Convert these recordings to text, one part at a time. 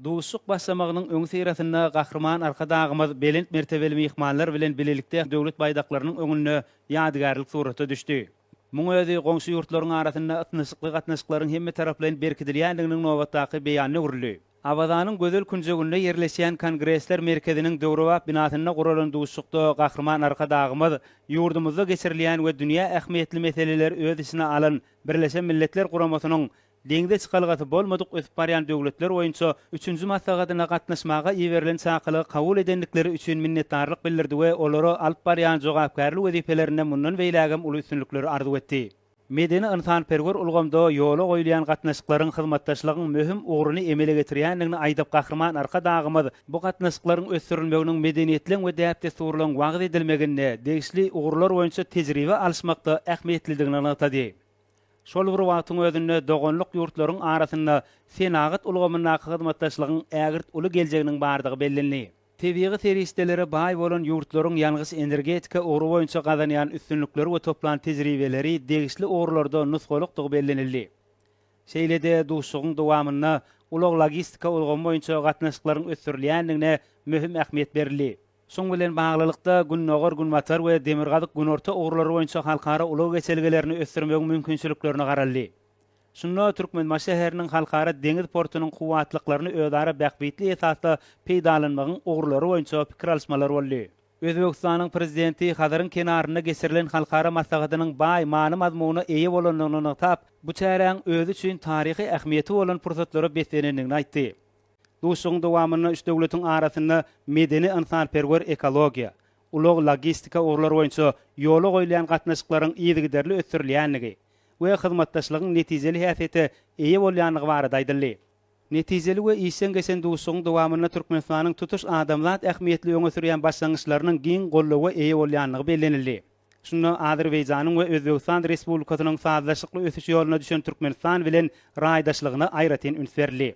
Duşuşyk başlamagynyň öňüsyrasynda Gahryman Arkadagymyz belent mertebeli myhmanlar bilen bilelikde Döwlet baýdaklarynyň öňünde ýadygärlik surata düşdi. Muň özi goňşy ýurtlaryň arasynda ysnyşykly gatnaşyklaryň hemmetaraplaýyn berkidilýändiginiň nobatdaky beýanyna öwrüldi. Awazanyň gözel künjeginde ýerleşýän Kongresler merkeziniň döwrebap binasynda guralan duşuşykda Gahryman Arkadagymyz ýurdumyzda geçirilýän we dünýä ähmiýetli meseleleri öz içine alan Birleşen Milletler Guramasynyň Deňze çykalgasy bolmadyk ösüp barýan döwletler boýunça üçünji maslahatyna gatnaşmaga iberilen çakylygy kabul edendikleri üçin minnetdarlyk bildirdi we olara alyp barýan jogapkärli wezipelerinde mundan beýlägem uly üstünlikleri arzuw etdi. Medeni-ynsanperwer ulgamda ýola goýulýan gatnaşyklaryň hyzmatdaşlygyň möhüm ugruny emele getirýändigini aýdyp Gahryman Arkadagymyz bu gatnaşyklaryň ösdürilmeginiň medeniýetleň we däp-dessurlaryň wagyz edilmeginde, degişli ugurlar boýunça tejribe alyşmakda ähmiýetlidigini nygtady. Şol bir wagtyň özünde doganlyk ýurtlaryň arasynda senagat ulgamyndaky hyzmatdaşlygyň ägirt uly geljeginiň bardygy bellendi. Tebigy serişdelere baý bolan ýurtlaryň ýangyç-energetika ugry boýunça gazanýan üstünlikleri we toplan tejribeleri degişli ugurlarda nusgalykdygy bellenildi. Şeýle-de duşuşygyň dowamynda ulag-logistika ulgamy boýunça gatnaşyklaryň ösdürilýändigine möhüm ähmiýet berildi. Şunuň bilen baglylykda, Gündogar-Günbatar we Demirgazyk-Günorta ugurlary boýunça halkara ulag geçelgelerini ösdürmegiň mümkinçiliklerine garaldy. Şunda Türkmenbaşy şäheriniň halkara deňiz portunyň kuwwatlyklaryny özara bähbitli esasda peýdalanmagyň ugurlary boýunça pikir alyşmalar boldy. Özbegistanyň Prezidenti Hazaryň kenarynda geçirilen halkara maslahatynyň baý many-mazmuna eýe bolandygyny nygtap, bu çäräň özi üçin taryhy ähmiýeti bolan pursatlara beslenendigini aýtdy. Duşuşygyň dowamynda üç döwletiň arasynda medeni-ynsanperwer, ekologiýa, ulag-logistika ugurlary boýunça ýola goýulýan gatnaşyklaryň yzygiderli ösdürilýändigi we hyzmatdaşlygyň netijeli häsiýete eýe bolýandygy barada aýdyldy. Netijeli we işjeň geçen duşuşygyň dowamynda Türkmenistanyň tutuş adamzat ähmiýetli öňe sürýän başlangyçlarynyň giň goldawa eýe bolýandygy bellenildi. Şunda Azerbaýjanyň we Özbegistan Respublikasynyň sazlaşykly ösüş ýoluna düşen Türkmenistan bilen raýdaşlygyna aýratyn üns berildi.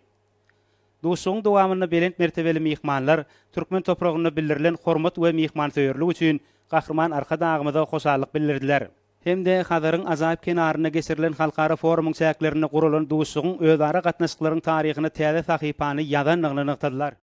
Duşuşygyň dowamynda belent mertebeli myhmanlar türkmen topragynda bildirilen hormat we myhmansöýerlik üçin Gahryman Arkadagymyza hoşallyk bildirdiler. Hem-de Hazaryň ajaýyp kenarynda geçirilen halkara forumyň çäklerinde guralan duşuşygyň özara gatnaşyklaryň taryhyna täze sahypany ýazandygyny nygtadylar.